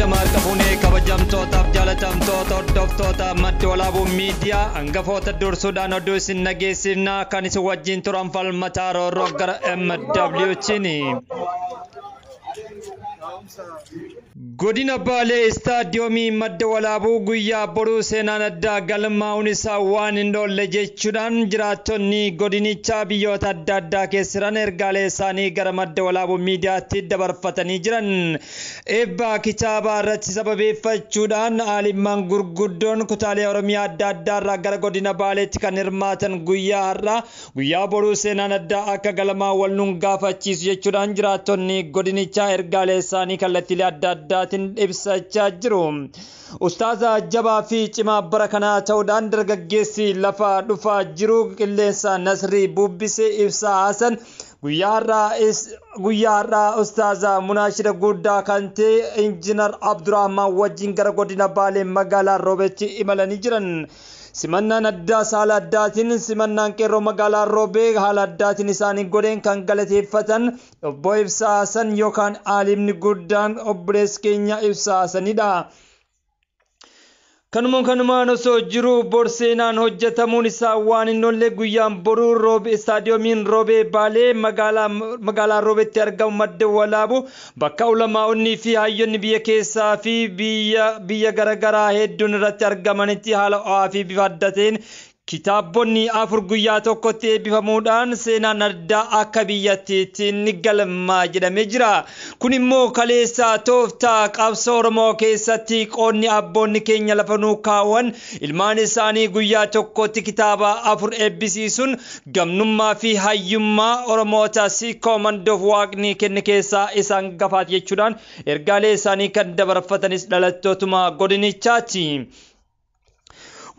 Ashama harka fuunee kabajamtootaaf jaalatamtoota hordoftoota Madda Walaabuu Miidiyaa hangafoota dursuudhaan oduu isin dhageessifnaa kan isin wajjin turan Falmataa Roorroo gara MWTini. Godina Baalee Istaadiyoomii Madda Walaabuu guyyaa boruu seenaan addaa galmaa'uun isaa waan hin oolle jechuudhaan jiraattonni godinichaa biyyoota adda addaa keessa jiran ergaalee isaanii gara Madda Walaabuu Miidiyaatti dabarfatanii jiran. Eebba kitaabaa irratti sababeeffachuudhaan aalimman gurguddoon kutaalee Oromiyaa adda addaa irraa gara godina Baaleetti kan hirmaatan guyyaa har'aa guyyaa boruu seenaan addaa akka galmaa'u wal nuun gaafachiisu jechuudhaan jiraattonni godinichaa ergaalee isaanii kallattiilee adda addaatiin ibsachaa jiru. Ustaaza jabaa fi cimaa bara kanaa ta'uudhaan dargaggeessi lafa dhufaa jiru qilleensa Nasrii Bubbisee Ibsaa Hasan guyyaa har'aa Ustaaza Munaashida guddaa kan ta'e Injiinar Abdurrahmaan wajjin gara godina Baalee magaalaa Roobeetti imalanii jiran. Simannaan addaa haala addaatiin simannaan qeerroo magaalaa Roobee haala addaatiin isaanii godheen kan galateeffatan obbo Ibsaa Hasan yookaan aalimni guddaan obboleessi keenya Ibsaa Hasanidha. Kanumaan osoo jiru bor seenaan hojjetamuun isaa waan hin oolle guyyaan boruu Roobe istaadiyoomiin Roobee Baalee magaalaa Roobeetti argamu Madda Walaabuu bakka ulamaa'onni fi hayyoonni biyya keessaa fi biyya garaagaraa hedduun irratti argamanitti haala ho'aa fi bifa adda ta'een kitaabonni 4 guyyaa tokkotti eebbifamuudhaan seenaan addaa akka biyyattiitti ni galmaa jedhamee jira. Kun immoo kaleessa tooftaa qabsoo Oromoo keessatti qoonni abboonni keenya lafa nuu kaawwan ilmaan isaanii guyyaa tokkotti kitaaba 4 eebbisiisuun gamnummaa fi hayyummaa Oromoota Siikoo Mandoof Waaqni kenne keessaa isaan gafaati jechuudhaan ergaalee isaanii kan dabarfatanis dhalattootuma godinichaati.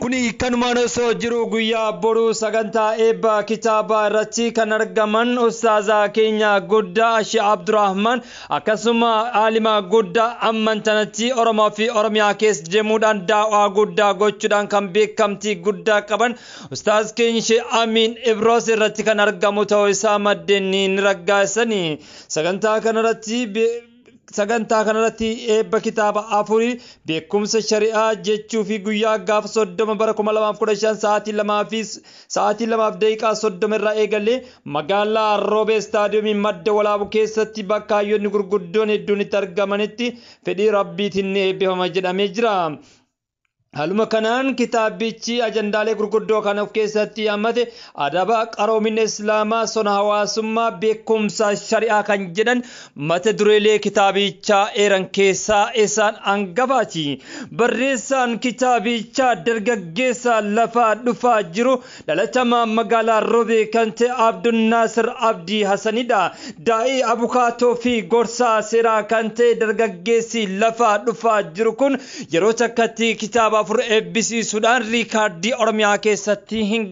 Kuni kanumaan osoo jiru guyyaa boruu sagantaa eebba kitaabaa irratti kan argaman ustaaza keenya guddaa Sheekh Abdurrahman akkasuma aalima guddaa ammantanatti Oromoo fi Oromiyaa keessa deemuudhaan daawaa guddaa gochuudhaan kan beekamtii guddaa qaban ustaaz keenya Sheekh Amiin Ibroos irratti kan argamu ta'uu isaa maddeen ni raggaasani. Sagantaa kanarratti eebba kitaaba 4 beekumsa shari'aa jechuu fi guyyaa gaafa 30 bara 2015 sa'aatii lamaaf daqiiqaa 30 irraa eegalee magaalaa Roobee istaadiyoomii Madda Walaabuu keessatti bakka hayyoonni gurguddoon hedduun itti argamanitti fedhii Rabbiitiin ni eebbifama jedhamee jira. Haaluma kanaan kitaabichi ajandaalee gurguddoo kan of keessatti hammate adaba qaroomina Islaamaa sona hawaasummaa beekumsa shari'aa kan jedhan mata dureelee kitaabichaa eeran keessaa isaan hangafaati. Barreessaan kitaabichaa dargaggeessa lafaa dhufaa jiru dhalatamaa magaalaa Roobee kan ta'e Abdunnaasir Abdii Hasanidha. Daa'ii abukaatoo fi gorsaa seeraa kan ta'e dargaggeessi lafaa dhufaa jiru kun yeroo takkatti kitaaba 4 eebbisiisuudhaan riikaardii Oromiyaa keessatti hin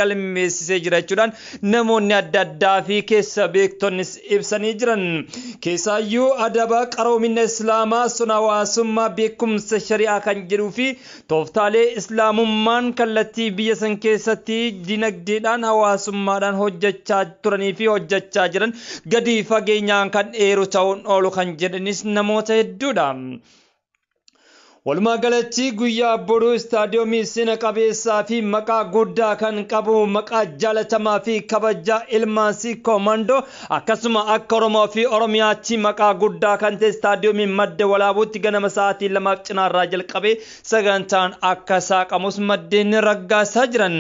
galmeessisee jira jechuudhaan namoonni adda addaa fi keessa beektonnis ibsanii jiran. Keessaayyuu adaba qaroomina Islaamaa sona hawaasummaa beekumsa shari'aa kan jedhuu fi tooftaalee Islaamummaan kallattii biyya san keessatti dinagdeedhaan hawaasummaadhaan hojjechaa turanii fi hojjechaa jiran gadi fageenyaan kan dheeru ta'uun oolu kan jedhanis namoota hedduudha. Walumaa galatti guyyaa boruu istaadiyoomii seena qabeessaa fi maqaa guddaa kan qabu maqaa jaalatamaa fi kabajaa ilmaan Siikoo Mandoo akkasuma akka Oromoo fi Oromiyaatti maqaa guddaa kan ta'e istaadiyoomii Madda Walaabuutti ganama sa'aatii 2 cinaarraa jalqabee sagantaan akka saaqamus maddeen raggaasaa jiran.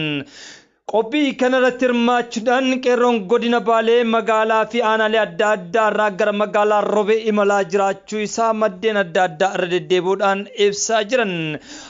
Qophii kanarratti hirmaachuudhaan qeerroon godina Baalee magaalaa fi aanaalee adda addaa irraa gara magaalaa Roobee imalaa jiraachuu isaa maddeen adda addaa irra deddeebi'uudhaan ibsaa jiran.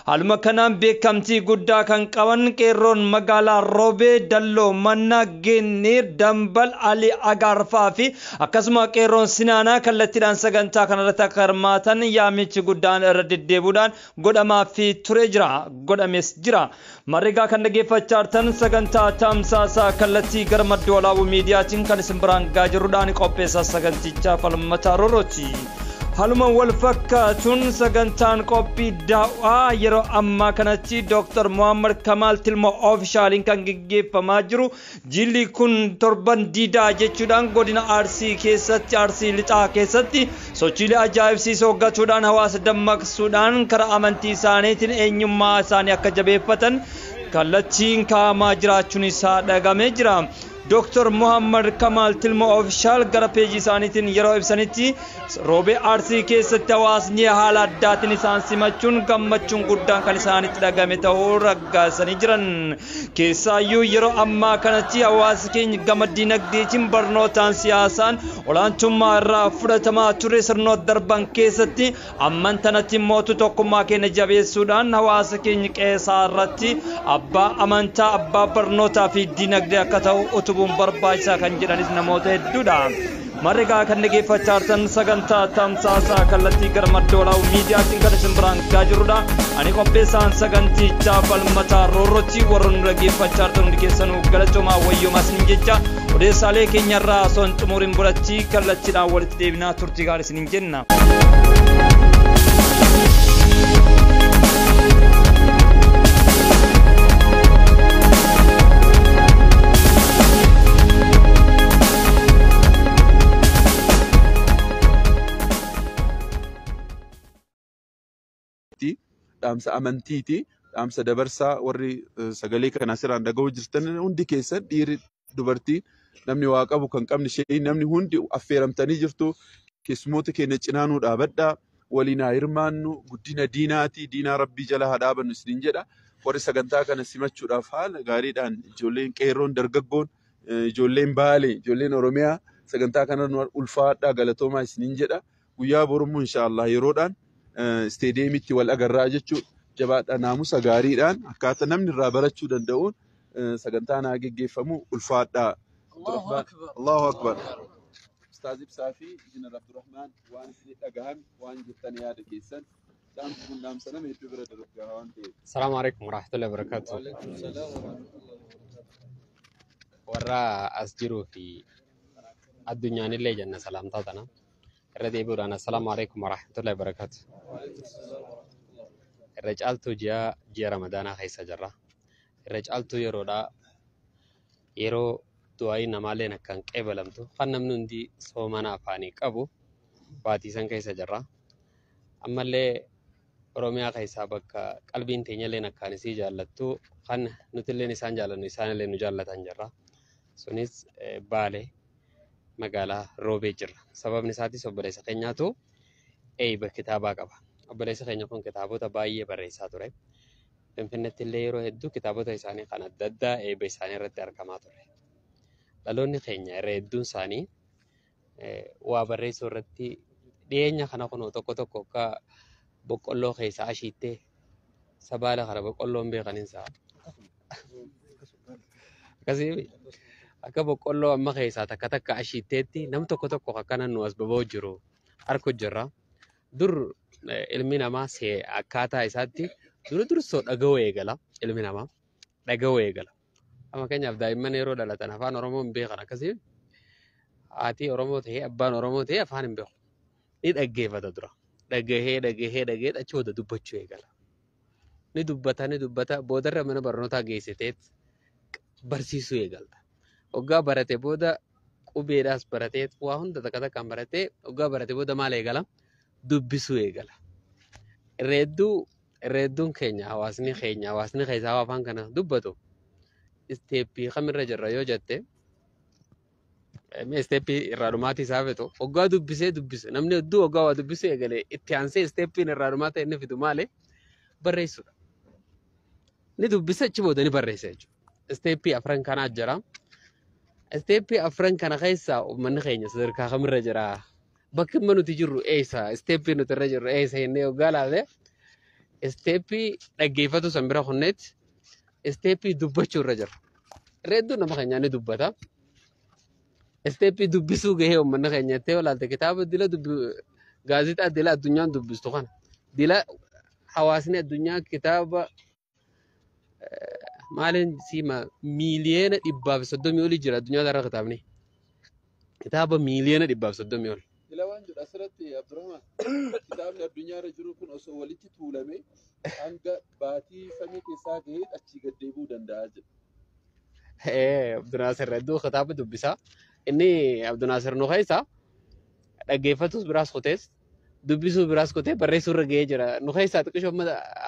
Haaluma kanaan beekamtii guddaa kan qaban qeerroon magaalaa Roobee Dalloo Mannaa Geenneer Dambal Ali Agaarfaa fi akkasuma qeerroon Sinaanaa kallattiidhaan sagantaa kanarratti akka hirmaatan yaamichi guddaan irra deddeebi'uudhaan godhamaa fi ture jira godhames jira. Marrigaa kan dhaggeeffachaa jirtan sagantaa tamsaasaa kallattii gara Madda Walaabuu Miidiyaatiin kan isin biraan gahaa jirrudhaan qopheessaa sagantichaa Falmataa Roorooti. Haaluma wal fakkaatuun sagantaan qophii daawaa yeroo ammaa kanatti Dr. Muhammad Kamaal Tilmoo oofishaaliin kan gaggeeffamaa jiru. Jilli kun torban diidaa jechuudhaan godina Arsii keessatti Arsii lixaa keessatti Sochiilee ajaa'ibsiisoo hoggachuudhaan hawaasa dammaqsuudhaan karaa amantii isaaniitiin eenyummaa isaanii akka jabeeffatan kallattiin kaa'amaa jiraachuun isaa dhagamee jira. Dr. Muhammad Kamal Tilmoo Ofishaal gara peejii isaaniitiin yeroo ibsanitti Roobee Arsii keessatti hawaasni haala addaatiin isaan simachuun gammachuun guddaan kan isaanitti dhagame ta'uu raggaasanii jiran. Keessaayyuu yeroo ammaa kanatti hawaasi keenya gama dinagdeetiin barnootaan siyaasaan olaantummaa irraa fudhatamaa ture sirnoota darban keessatti amman tanatti mootu tokkummaa keenya jabeessuudhaan hawaasa keenya qeesaa irratti abbaa amantaa, abbaa barnootaa fi dinagdee akka ta'u utubuun barbaachisaa kan jedhanis namoota hedduudha. Marregaa kan dhaggeeffachaa jirtan sagantaa tamsaasaa kallattii gara madda olaa'u miidiyaatiin kan isin biraan gahaa jirrudha. Ani qopheessaan sagantichaa Falmataa Roorrochi warra nu dhaggeeffachaa jirtan hundi keessanuu galatoomaa wayyoomaa isiniin jecha odeessaalee keenyarraa osoo hin xumuriin biratti kallattiidhaan walitti deebinaa turtii gaarii isiniin jenna. Dhaamsa amantiiti. Dhaamsa dabarsaa warri sagalee kana asirraan dhaga'uu jirtan hundi keessan, dhiirri, dubartiin, namni waa qabu, kan qabne ishee, namni hundi affeeramtanii jirtu. Keessummoota keenya cinaanuu dhaabadhaa, waliin haa hirmaannu, guddina diinaati, diinaa rabbii jala haa dhaabannu isiniin jedha. Warri sagantaa kana simachuudhaaf haala gaariidhaan ijoolleen qeerroon, dargaggoon, ijoolleen Baalee, ijoolleen Oromiyaa sagantaa kana ulfaadhaa, galatoomaa isiniin jedha. Guyyaa borummoo inshaallah yeroodhaan isteediyeemitti wal agarraa jechuudha. Jabaadhaa, naamusa gaariidhaan akkaataa namni irraa barachuu danda'uun sagantaan haa geggeeffamu, ulfaadhaa. Allahu Akbar. Allahu Akbar. Ustaaz Ibsaa fi Injiinar Abdurrahmaan, waan isin dhagahame, waan jettan, yaada keessan, dhaamsi kun dhaamsa nama hedduu bira dargaa waan ta'eef. Assalamu alaikum warahmatullahi wabarakatuh. Waalaikum salaam wa rahmatullahi wa barakatuh. Warra as jiruu fi addunyaanillee jenna salaamtaa tana. Irra deebi'uudhaan assalaamu alaikum warahmatullahi wabarakatuh. Waalaikum salaam wa rahmatullahi wa barakatuh. Irra caaltuu ji'a ji'a Ramadaanaa keessa jirra. Irra caaltuu yeroodhaa yeroo du'aayi namaalleen akkaan qeebalamtu kan namni hundi soomana afaanii qabu baatii san keessa jirra. Ammallee Oromiyaa keessaa bakka qalbiin teenyalleen akkaan isii jaallattu, kan nutilleen isaan jaallannu, isaanillee nu jaallatan jirra. Sunis Baalee magaalaa Roobee jirra. Sababni isaatis obboleessa keenyaatu eeyba kitaabaa qaba. Obboleessa keenya kun kitaabota baay'ee barreessaa ture. Finfinneetti illee yeroo hedduu kitaabota isaanii kan adda addaa eebba isaanii irratti argamaa ture. Dhaloonni keenya irra hedduun isaanii waa barreessuu irratti dhiyeenya kana kunoo tokko tokko akka boqqolloo keessaa ashiittee sabaala kana boqqolloo hin beekaninsaa. Akkasii akka boqqolloo amma keessaa takka takka ashiitteetti nam tokko tokko akkana nu as baba'u jiru arku jirra. Dur ilmi namaa akkaataa isaatti dura dursoo dhaga'uu eegala, ilmi namaa dhaga'uu eegala. Amma fakkeenyaaf daa'imman yeroo dhalatan afaan Oromoo hin beekan, akkasii haati Oromoo ta'ee abbaan Oromoo ta'ee afaan hin beeku. Ni dhaggeeffata dura. Dhagahee dhagahee dhagahee achi booda dubbachuu eegala. Ni dubbata, ni dubbata, boodarra mana barnootaa geessiteet barsiisuu eegalta. Waggaa barate booda qubeedhaas baratee, waa hunda takka takkaan baratee, waggaa barate booda maal eegala? Dubbisuu eegala. Irra hedduu irra hedduun keenya, hawaasni keenya, hawaasni keessaa afaan kana dubbatu isteeppii kamirra jirra yoo jette, mee isteeppii irraa dhumaatii isaa fitu, waggaa dubbisee dubbise, namni hedduu waggaa waa dubbisuu eegale, itti aansee isteeppiin irraa dhumaa ta'e inni fidu maali? Barreessuudha. Ni dubbisa, achi booda ni barreessa jechuudha. Isteeppii afran kanaa jira. Isteeppii afran kana keessa uummanni keenya sadarkaa kamirra jira? Bakki amma nuti jirru eessa? Isteeppii nuti irra jirru eessa jennee waggaa ilaalle, isteeppii dhaggeeffatu san bira kunneetti isteeppii dubbachuu irra jira. Irra hedduun nama keenyaa ni dubbata. Isteeppii dubbisuu gahee uummanni keenya jettee yoo ilaalte, kitaaba dila dubbi, gaazexaa dila addunyaan dubbistu kana dila hawaasni addunyaa kitaaba maaliin siima 130,000,000 olii jira addunyaa irra kitaabni. Kitaaba 130,000,000 ol. Ila waan jedhu asirratti Abdurrahman, kitaabni addunyaa irra jiru kun osoo walitti tuulame hanga baatii samii keessaa gahee achii gad deebi'uu danda'a jedha. Abdunaasir hedduu kitaaba dubbisaa. Inni Abdunaasir nu keessa Dhaggeeffatus biraas kutees, dubbisuu biraas kutee, barreessuu irra gahee jira. Nu keessaa xiqqishoo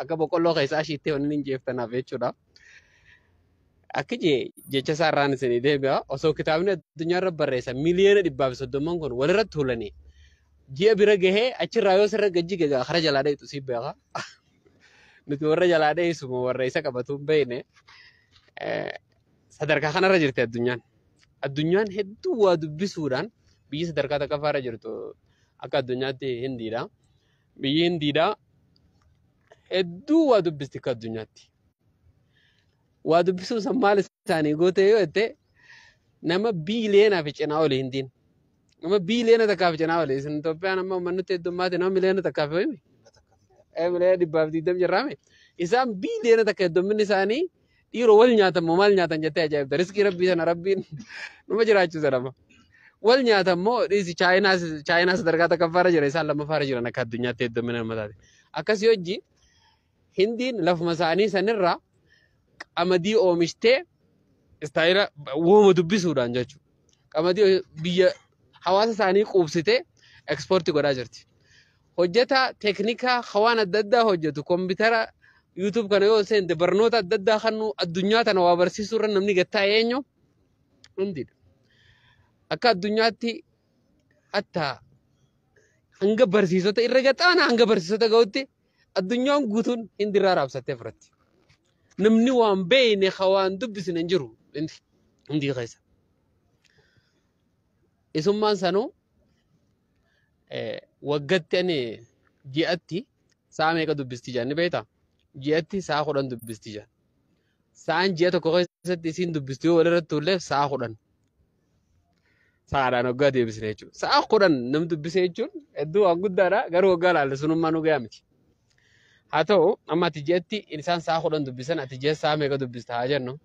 akka boqqolloo keessaa ashiittee wanni hin jeeftanaaf jechuudha. Akka jecha isaa irraan isinii deebi'a. Osoo kitaabni addunyaa irra barreessan 130 miliyoona kun walirratti tuulanii ji'a bira gahee, achirraa yoo sirra gajji gagaa kara jalaa dheetu si beeka. Nuti warra jalaa dheessuma warra isa qabatu hin beekne. Sadarkaa kanarra jirti addunyaan. Addunyaan hedduu waa dubbisuudhaan biyyi sadarkaa tokkoffaarra jirtu akka addunyaatti Hindiidha. Biyyi Hindiidha hedduu waa dubbisti akka addunyaatti. Waa dubbisuun san maal isaanii goote yoo jette, nama biiliyeenaa fi cinaa oli Hindiin. Nama 1 biiliyoona fi cinaa oli. Isin Itoophiyaan amma uummanni heddummaate nama 1 miliyoona fi ho'ime. 120 miliyoona jirraame. Isaan 1 biiliyoona heddumminni isaanii dhiiroo wal nyaatan moo maal nyaatan jettee ajaa'ibda. Riskii rabbii sana rabbiin numa jiraachisa nama. Wal nyaatan moo dhiisi. Chaayinaa sadarkaa tokkoffaarra jira, isaan lammaffaarra jiran akka addunyaatti heddummina nama taate. Akkasii hojii Hindiin lafuma isaanii sanirraa qamadii oomishtee istaayila wooma dubbisuudhaan jechuudha. Qamadii biyya hawaasa isaanii quubsitee ekspoortii godhaa jirti. Hojjetaa teeknikaa hawaan adda addaa hojjetu, koompitara, YouTube kana yoo seente, barnoota adda addaa kannu addunyaa tana waa barsiisuu irra namni gattaa eenyu? Hindiidha. Akka addunyaatti hatta hanga barsiisota irra gaxaana hanga barsiisota ga'utti addunyaan guutuun Hindirraa raabsattee fudhatti. Namni waan beekne waan dubbisne hin jiru Hindii keessa. Isummaan sanuu waggatti ani ji'atti sa'a meeqa dubbisti jedhan ni beektaa? Ji'atti sa'a 10 dubbisti jedhan. Sa'aan ji'a tokko keessatti isiin dubbisti yoo walirratti tuulleef sa'a 10. Sa'aadhaan waggaa deebisne jechuudha. Sa'a 10 nam dubbise jechuun hedduu waan guddaadha, garuu waggaa laalle sunummaa nu gahaa miti. Haa ta'u, amma ati ji'atti isaan sa'a 10 dubbisan, ati ji'a sa'a meeqa dubbista haa jennu.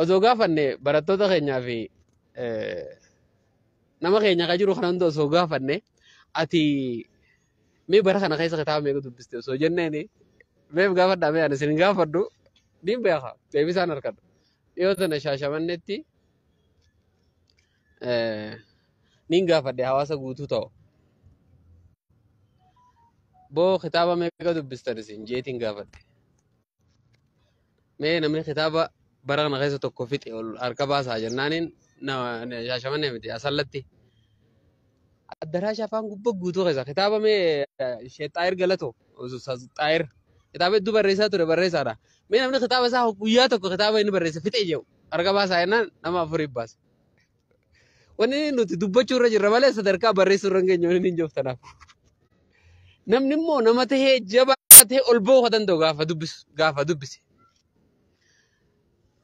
Osoo gaafanne barattoota keenyaa fi nama keenya kan jiru kana hunda osoo gaafanne, ati mee bara kana keessa kitaaba meeqa dubbiste osoo jenneeni, meef gaafadhaa, mee ani isin hin gaafadhu, niin beeka deebisaan harkadha. Dhiyoo tana Shaashamannetti niin gaafadhe hawaasa guutuu ta'u. Boo, kitaaba meeqa dubbistan isin jeetiin gaafadhe. Mee namni kitaaba bara kana keessa tokko fixe ol harka baasaa jennaaniin, Shaashamannee miti, Asallatti. Addaraasha afaan gubbaa guutuu keessa kitaaba mee Sheexaayir Galatoo Xaayir kitaaba hedduu barreessaa ture, barreessaadha. Mee namni kitaaba isaa guyyaa tokko kitaaba inni barreesse fixe jedhu harka baasaa jennaan nama afurii baase. Wanni nuti dubbachuu irra jirra malee sadarkaa barreessuu irra hin geenye wanni hin jooftanaaf. Namni immoo nama tahee jabaa tahee ol ba'uu kan danda'u gaafa dubbisu, gaafa dubbise.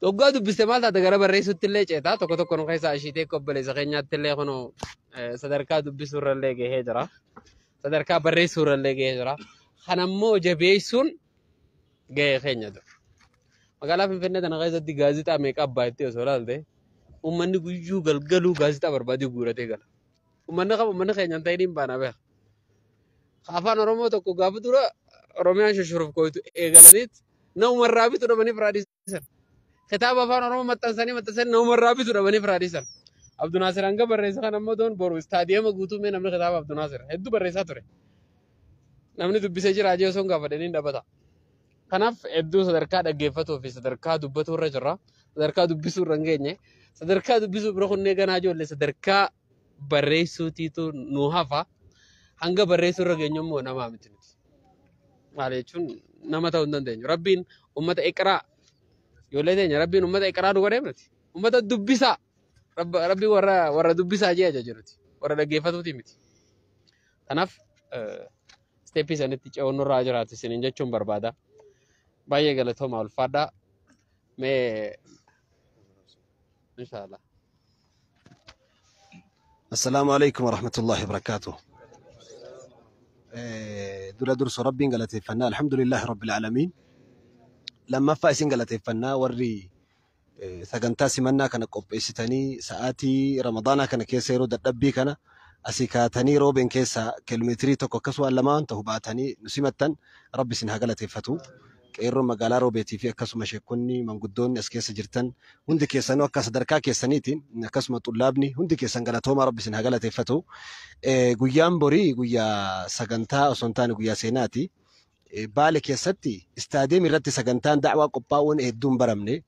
Waggaa dubbiste maal taate, gara barreessuutti illee ceetaa. Tokko tokko nu keessaa ashiitee obboleessa keenyaatti illee kunoo sadarkaa dubbisuu irra illee gahee jira. Sadarkaa barreessuu irra illee gahee jira. Kanammoo jabeessuun gahee keenya ture. Magaalaa Finfinnee tana keessatti gaazexaa meeqa abbaa itti osoo ilaalte, uummanni guyyuu galgaluu gaazexaa barbaadee guuratee gala. Uummanni kam uummanni keenya hin ta'in hin baana beeka. Afaan Oromoo tokko gaafa dura Oromiyaan shoshoruuf koitu eegalaniit namumarraa bitu dhabanii firaa dhiisan. Kitaaba afaan Oromoo maxxansanii maxxansanii namumarraa bitu dhabanii firaa dhiisan. Abdunaasir hanga barreessa kan ammoo doon boru istaadiyeema guutuu mee namni kitaaba Abdunaasir hedduu barreessaa ture. Namni dubbisee jira ajee osoo hin gaafadhanii hin dhabata. Kanaaf hedduu sadarkaa dhaggeeffatuu fi sadarkaa dubbatuu irra jirra. Sadarkaa dubbisuu irra hin geenye. Sadarkaa dubbisuu bira kunnee ganaa ijoollee sadarkaa barreessuutiitu nu hafa. Hanga barreessuu irra geenyu immoo namaa miti nuti. Maal jechuun, nama ta'uu hin dandeenyu. Rabbiin uummata iqraa, ijoollee teenya, Rabbiin uummata iqraa nu godhee miti. Uummata dubbisaa. Rabbiin warra dubbisaa jee ajaja nuti. Warra dhaggeeffatuuti miti. Kanaaf step sanitti ce'uun nurraa jiraatu isiniin jechuun barbaada. Baay'ee galatooma, ulfaadhaa. Mee inshaallah. السلام عليكم ورحمة الله وبركاته. Dura dursu rabbiin galateeffannaa, الحمد لله رب العالمين. Lammaffaa isin galateeffannaa, warri sagantaa simannaa kana qopheessitanii sa'aatii ramadaanaa kana keessa yeroo dadhabbii kana asii kaatanii roobeen keessa kiiloomeetirii 1 akkasuma lamaan ta'u baatanii nu simattan, rabbi isin haa galateeffatu. Qeerroo magaalaa Roobeetii fi akkasuma sheekonni manguddoonni as keessa jirtan hundi keessanuu akka sadarkaa keessaniitiin akkasuma xullaabni hundi keessan galatoomaa, Rabbi isin haa galateeffatu. Guyyaan borii guyyaa sagantaa osoo hin taane guyyaa seenaati. Baale keessatti istaadiyeemii irratti sagantaan da'waa qophaa'uun hedduun baramne.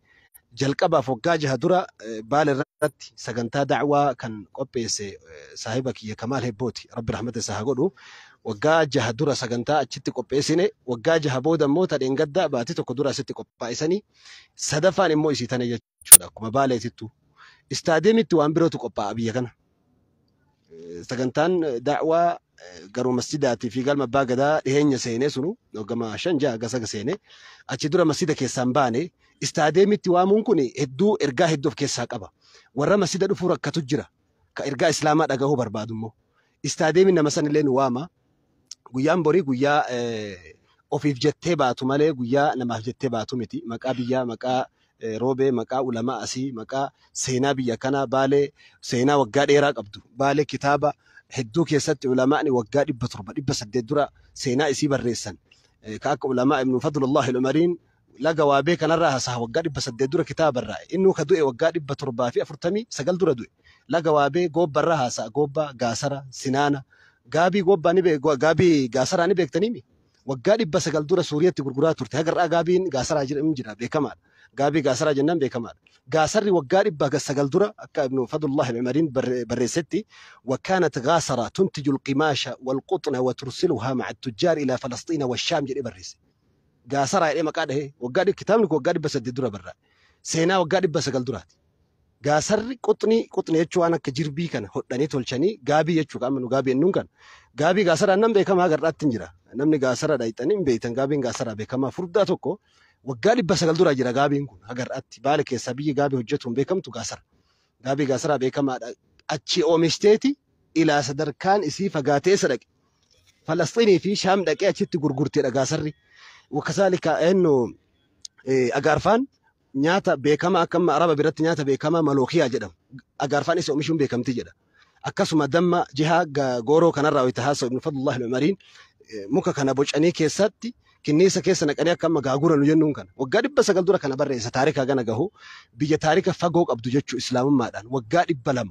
Jalqabaaf waggaa 6 dura Baale irratti sagantaa da'waa kan qopheesse saahiba kiyya Kamaal Hebbooti. Rabbi rahmata isaa haa godhu. Waggaa 6 dura sagantaa achitti qopheessine, waggaa 6 booda immoo tadheen gaddaa baatii tokko dura asitti qophaa'isanii, sadaffaan immoo isii tana jechuudha. Akkuma Baaleetittu. Istaadiyeemitti waan birootu qophaa'a biyya kana. Sagantaan da'waa garuu masjidaatii fi galma abbaa gadaa dhiheenya seenee, sunu gama 5 6 gasaga seenee, achi dura masjida keessaan baane. Istaadiyeemitti waamuun kun hedduu ergaa hedduu of keessaa qaba. Warra masjida dhufuu rakkatu jira. Ka ergaa islaamaa dhagahuu barbaadu immoo. Istaadiyeemiin nama san illee nu waama. Guyyaan borii guyyaa ofiif jettee baatu malee guyyaa namaaf jettee baatu miti. Maqaa biyyaa, maqaa Roobee, maqaa ulamaa asii, maqaa seenaa biyya kanaa Baalee seenaa waggaa dheeraa qabdu. Baalee kitaaba hedduu keessatti ulamaani waggaa 700, 800 dura seenaa isii barreessan. Ka akka ulamaa Ibnu Fadlullah Umariin laga Waabee kanarraa hasa'a, waggaa 800 dura kitaaba barraa'e. Innuu ka du'e waggaa 749 dura du'e. Laga Waabee goobbarraa hasa'a, goobbaa, gaasara, sinaana. Gaabii goobbaa ni gaabii gaasaraa ni beektaniimi? Waggaa 900 dura Suuriyatti gurguraa turte. Haga har'aa gaabiin gaasaraa jira, beekamaadha. Gaabii gaasaraa jennaan beekamaadha. Gaasarri waggaa 900 dura akka Ibnu Fadlullah Umariin barreessetti, وكانت غاسرة تنتج القماش والقطن وترسلها مع التجار إلى فلسطين والشام jedhee barreesse. Gaasaraa jedhee maqaa dhahee waggaa kitaabni kun waggaa 800 dura barraa'e. Seenaa waggaa 900 duraati. Gaasarri quxnii, quxnii jechuun waan akka jirbii kana hodhanii tolchanii gaabii jechuudha. Amma nu gaabii jennuun kana. Gaabii gaasaraan nan beekamaa har'aatti hin jira. Namni gaasara dhayxanii hin beektan, gaabiin gaasaraa beekamaa furdaa tokko waggaa 900 dura jira gaabiin kun hagar'aatti. Baale keessaa biyyi gaabii hojjetu hin beekamtu gaasara. Gaabii gaasaraa beekamaadha. Achi oomishiteeti ilaa sadarkaan isii fagaatee isa dhaqe. Falasxiinii fi Shaam dhaqee achitti gurgurteedha gaasarri. وكذلك eenyu agaarfaan nyaata beekamaa akka amma Araba biratti nyaata beekamaa malookiyaa jedhamu. Agaarfaan isa oomishuun beekamti jedha. Akkasuma damma jihaa gooroo kanarraa wayita haasa'u Ibn Fadlullah Umariin, muka kana bocanii keessatti kinniisa keessa naqanii akka amma gaagura nu jennuun kana. Waggaa 900 dura kana barreessa, taarika gana gahu, biyya taarika fagoo qabdu jechuu islaamummaadhaan waggaa 200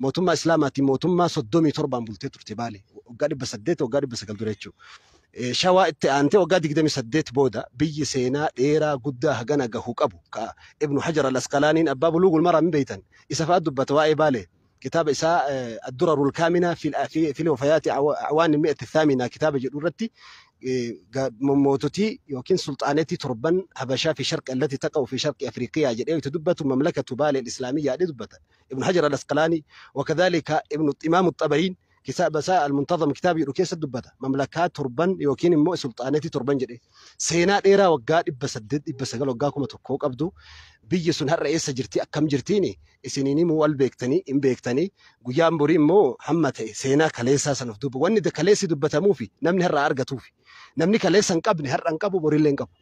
mootummaa islaamaatiin mootummaa 37n bultee turte Baale, waggaa 800, waggaa 900 dura jechuudha. Shawaa itti aantee waggaa 28 booda biyyi seenaa dheeraa guddaa hagana gahu qabu ka Ibnu Hajar al-Asqalaaniin abbaa Buluugul Maraam hin beeytan, isa fa'aa dubbata waa'ee Baalee. Kitaaba isaa الدرر الكامنة في الوفيات أعوان المئة الثامنة kitaaba jedhu irratti moototii yookiin sulxaanetii torban Habashaa في شرق التي تقع في شرق أفريقيا jedhee itti dubbatu, مملكة بالي الإسلامية jedhee dubbata. Ibnu Hajar al-Asqalaanii وكذلك Ibnu Imaam الطبرين kitaaba isaa المنتظم kitaaba jedhu keessa dubbata. Mamlakaa torban yookiin immoo sulxaanetii torban jedhee. Seenaa dheeraa waggaa 800, 900, waggaa 1000 qabdu biyyi sun har'a eessa jirti, akkam jirtiini isiniin himuu wal beektanii hin beektanii. Guyyaan borii immoo hamma ta'e seenaa kaleessaa san of duuba wanni kaleessi dubbatamuufi namni har'a argatuufi, namni kaleessa hin qabne har'a hin qabu, boriillee hin qabu.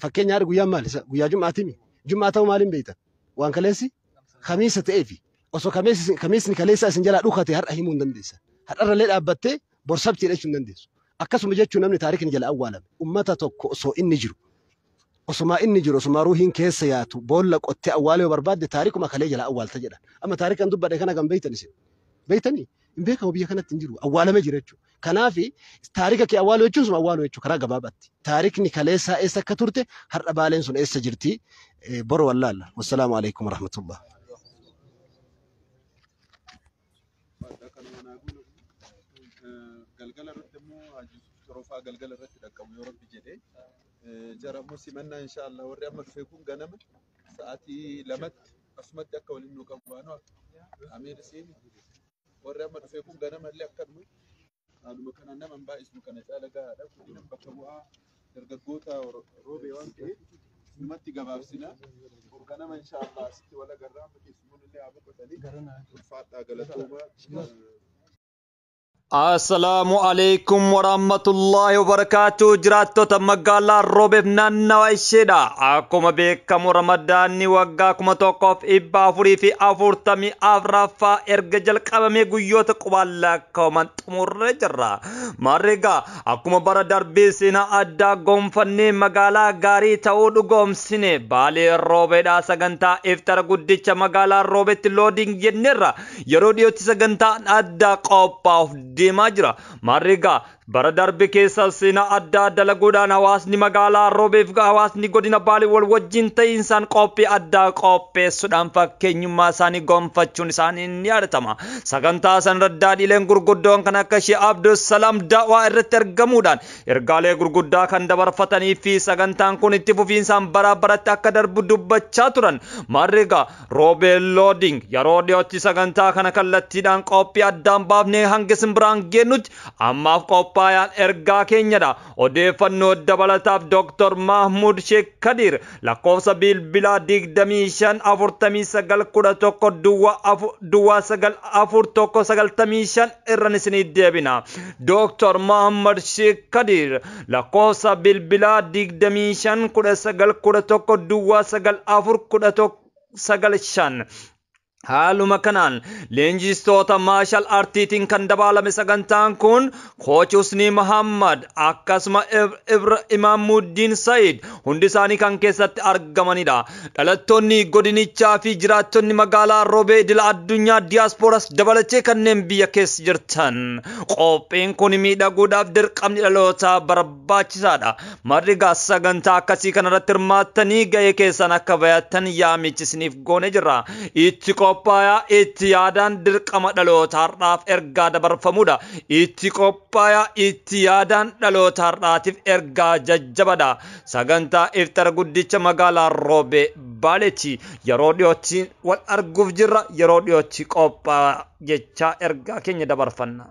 Fakkeenya har'a guyyaan maali? Guyyaa jum'aatimi. Jum'aa ta'uu maaliin beektan? Waan kaleessi kamiisa ta'eefi. Osoo kamiisni kaleessaa isin jalaa dhukate har'a himuu hin dandeessan. Har'arrallee dhaabbattee bor sabtii jechuu hin dandeessu. Akkasuma jechuun namni taarikni jala awwaalame ummata tokko osoo inni jiru, osumaa inni jiru, osumaa ruuhiin keessa yaatu boolla qottee awwaalee yoo barbaadde taarikuma kalee jala awwaalta jedhan. Amma taarikan dubbadhe kana kan beeytan isin. Beeytanii? Hin beekamu, biyya kanatti hin jiru. Awwaalamee jira jechuudha. Kanaaf taarika kee awwaaluu jechuun suma awwaaluu jechuudha karaa gabaabaatti. Taarikni kaleessaa eessa akka turte, har'a Baaleen sun eessa jirti, boru wallaalla. والسلام عليكم ورحمة الله. Kanuma naa guulu. Galgala irratti immoo Haji Torofaa galgala irratti dhaqqabu yoo Rabbi jedhee. Jara immoo simannaa inshaallah warri amma dhufe kun ganama sa'aatii 2tti asumatti akka waliin nu qabu baanu amiir isiin warri amma dhufe kun ganama illee akkanuma haaluma kanaan nama hin baay'isnu, kana caala gahaadha. Kun bakka bu'aa dargaggoota Roobee waan ta'eef numatti gabaabsina. Ganama inshaallah asitti wal agarraa, amma keessumoon illee haa boqotanii, ulfaadhaa, galatooma. Assalaamu alaikum warahmatullahi wabarakatuh. Jiraattota magaalaa Roobeef naannawa isheedha. Akkuma beekamu Ramadaanni waggaa 1444ffaa erga jalqabamee guyyoota qubaan lakkaa'aman xumurree jirra. Maarreegaa akkuma bara darbee seenaa addaa gonfannee magaalaa gaarii ta'uu dhugoomsine, Baalee Roobeedha sagantaa iftara guddicha magaalaa Roobeetti loading jenneerra. Yeroo dhiyootti sagantaan addaa qophaa'uuf deemaa jira. Maarreegaa bara darbe keessa seenaa addaa dalaguudhaan hawaasni magaalaa Roobeef hawaasni godina Baalee wal wajjin ta'iinsaan qophii addaa qopheessuudhaan fakkeenyummaa isaanii gonfachuun isaanii ni yaadatama. Sagantaa sanarra daadhiileen gurguddoon kan akka Shee Abdulsalaam Daawaa irratti argamuudhaan ergaalee gurguddaa kan dabarfatanii fi sagantaan kun itti fufiinsaan bara baratti akka darbu dubbachaa turan. Maarreegaa Roobee Loading yeroo dhiyootti sagantaa kana kallattiidhaan qophii addaan baafnee hanga isin biraan geennutti ammaaf qophaa'aan ergaa keenyadha. Odeeffannoo dabalataaf Dr. Mahmud Sheekh Kadir lakkoofsa bilbilaa 25 49 11 duwwaa 9 4 1 95 irran isinii deebina. Dr. Mahmud Sheekh Kadir lakkoofsa bilbilaa 25 19 11 duwwaa 9 4 11 95. Haaluma kanaan leenjistoota martial artiitiin kan dabaalame sagantaan kun Coach Husni Muhammad akkasuma Ibra Imaamuddin Said hundi isaanii kan keessatti argamanidha. Dhalattoonni godinichaa fi jiraattonni magaalaa Roobee idila addunyaa diyaaspooras dabalachee kanneen biyya keessa jirtan, qophiin kun miidhaguudhaaf dirqamni dhalootaa barbaachisaadha. Marrigaa sagantaa akkasii kanarratti hirmaattanii ga'ee keessan akka bayattan yaamichi isiniif goone jirra. Itti qophaayaa, itti yaadaan dirqama dhaloota har'aaf ergaa dabarfamudha. Itti qophaayaa, itti yaadaan dhaloota har'aatiif ergaa jajjabadha. Sagantaa iftara guddicha magaalaa Roobee Baaleetti yeroo dhiyootti wal arguuf jirra. Yeroo dhiyootti qophaayaa jechaa ergaa keenya dabarfanna.